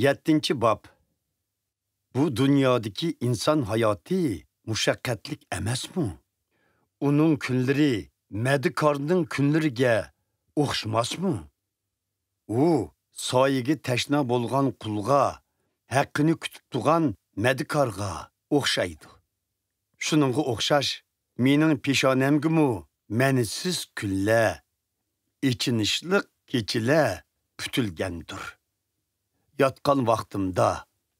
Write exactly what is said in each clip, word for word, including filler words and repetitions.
يەتتىنچى باب. بۇ دۇنيادىكى ئىنسان ھاياتى مۇشەققەتلىك ئەمەسمۇ؟ ئۇنىڭ كۈنلىرى مەدىكارنىڭ كۈنلىرىگە ئوخشىماسمۇ؟ ئۇ سايىگە تەشنا بولغان قۇلغا، ھەققىنى كۈتۈپ تۇرغان مەدىكارغا ئوخشايدۇ. شۇنىڭغا ئوخشاش، مېنىڭ پېشانەمگىمۇ مەنىسىز كۈنلەر، ئېچىنىشلىق كېچىلەر پۈتۈلگەندۇر. ياتقان ۋاقتىمدا،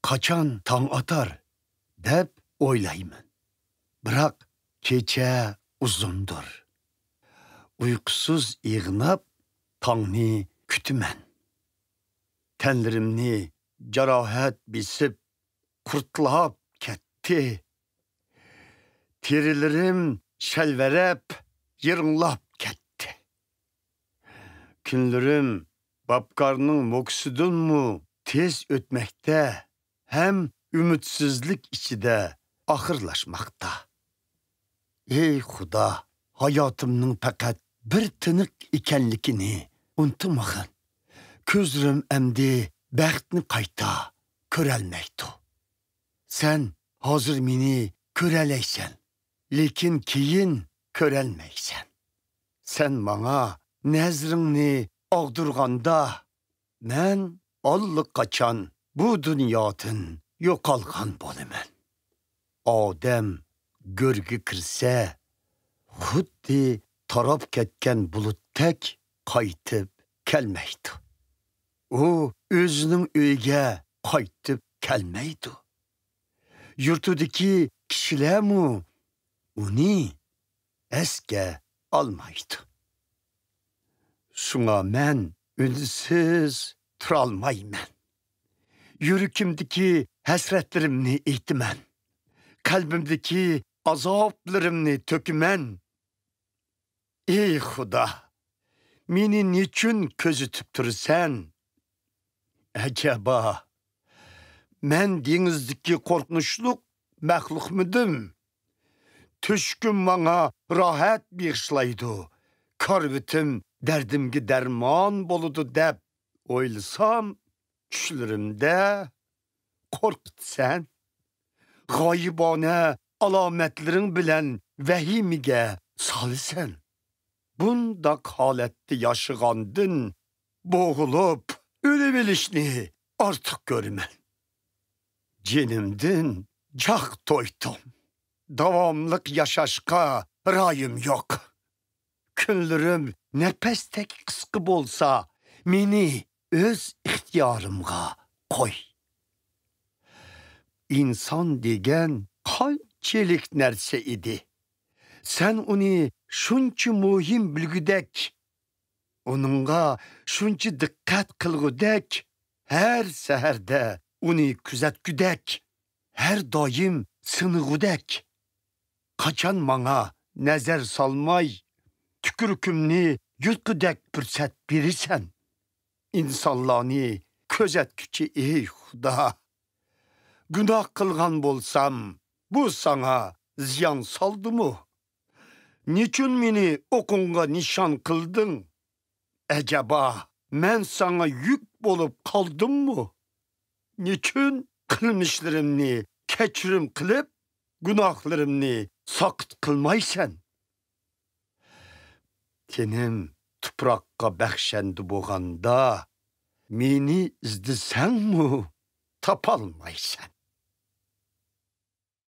«قاچان تاڭ ئاتار؟» دەپ ئويلايمەن. بىراق، كېچە ئۇزۇندۇر. ئۇيقۇسىز ئېغىناپ، تاڭنى كۈتىمەن. تەنلىرىمنى جاراھەت بېسىپ، قۇرتلاپ كەتتى. تېرىلىرىم شەلۋەرەپ، يىرىڭلاپ كەتتى. كۈنلىرىم باپكارنىڭ موكىسىدىنمۇ تېز ئۆتمەكتە ھەم ئۈمىدسىزلىك ئىچىدە ئاخىرلاشماقتا. ئەي خۇدا، ھاياتىمنىڭ پەقەت بىر تىنىق ئىكەنلىكىنى ئۇنتۇمىغىن. كۆزلىرىم ئەمدى بەختنى قايتا كۆرەلمەيدۇ. سەن ھازىر مېنى كۆرەلەيسەن، لېكىن كېيىن كۆرەلمەيسەن. سەن ماڭا نەزىرىڭنى ئاغدۇرغاندا، مەن ئاللىقاچان بۇ دۇنيادىن يوقالغان بولىمەن. ئادەم گۆرگە كىرسە، خۇددى تاراپ كەتكەن بۇلۇتتەك قايتىپ كەلمەيدۇ. ئۇ ئۆزىنىڭ ئۆيىگە قايتىپ كەلمەيدۇ. يۇرتىدىكى كىشىلەرمۇ ئۇنى ئەسكە ئالمايدۇ. شۇڭا مەن ئۈنسىز تۇرالمايمەن. يۈرىكىمدىكى ھەسرەتلىرىمنى ئېيتىمەن. قەلبىمدىكى ئازابلىرىمنى تۆكىمەن. ئەي خۇدا، مېنى نېچۈن كۆزىتىپ تۇرىسەن؟ ئەجەبا، مەن دېڭىزدىكى قورقۇنچلۇق مەخلۇقمىدىم؟ تۆشۈكۈم ماڭا راھەت بېغىشلايدۇ، كارىۋىتىم دەردىمگە دەرمان بولىدۇ دەپ ئويلىسام، چۈشلىرىمدە قورقۇتىسەن. غايىبانە ئالامەتلىرىڭ بىلەن ۋەھىمىگە سالىسەن. بۇنداق ھالەتتە ياشىغاندىن بوغۇلۇپ ئۆلۈۋېلىشنى ئارتۇق كۆرىمەن. جېنىمدىن جاق تويدۇم. داۋاملىق ياشاشقا رايىم يوق. كۈنلىرىم نەپەستەك قىسقا بولسا، مېنى ئۆز ئىختىيارىمغا قوي. ئىنسان دېگەن قانچىلىك نەرسە ئىدى. سەن ئۇنى شۇنچە مۇھىم بىلگۈدەك، ئۇنىڭغا شۇنچە دىققەت قىلغۇدەك، ھەر سەھەردە ئۇنى كۆزەتكۈدەك، ھەر دائىم سىنىغۇدەك. قاچان ماڭا نەزەر سالماي، تۈكرۈكۈمنى يۇتقۇدەك پۇرسەت بېرىسەن؟ ئىنسانلارنى كۆزەتكۈچى ئەي خۇدا! گۇناھ قىلغان بولسام، بۇ ساڭا زىيان سالدىمۇ؟ نېچۈن مېنى ئوقۇڭغا نىشان قىلدىڭ؟ ئەجەبا، مەن ساڭا يۈك بولۇپ قالدىممۇ؟ نېچۈن قىلمىشلىرىمنى كەچۈرۈم قىلىپ، گۇناھلىرىمنى ساقىت قىلمايسەن؟ تېنىم تۇپراققا بەخشەندە بولغاندا، مېنى ئىزدىسەڭمۇ تاپالمايسەن.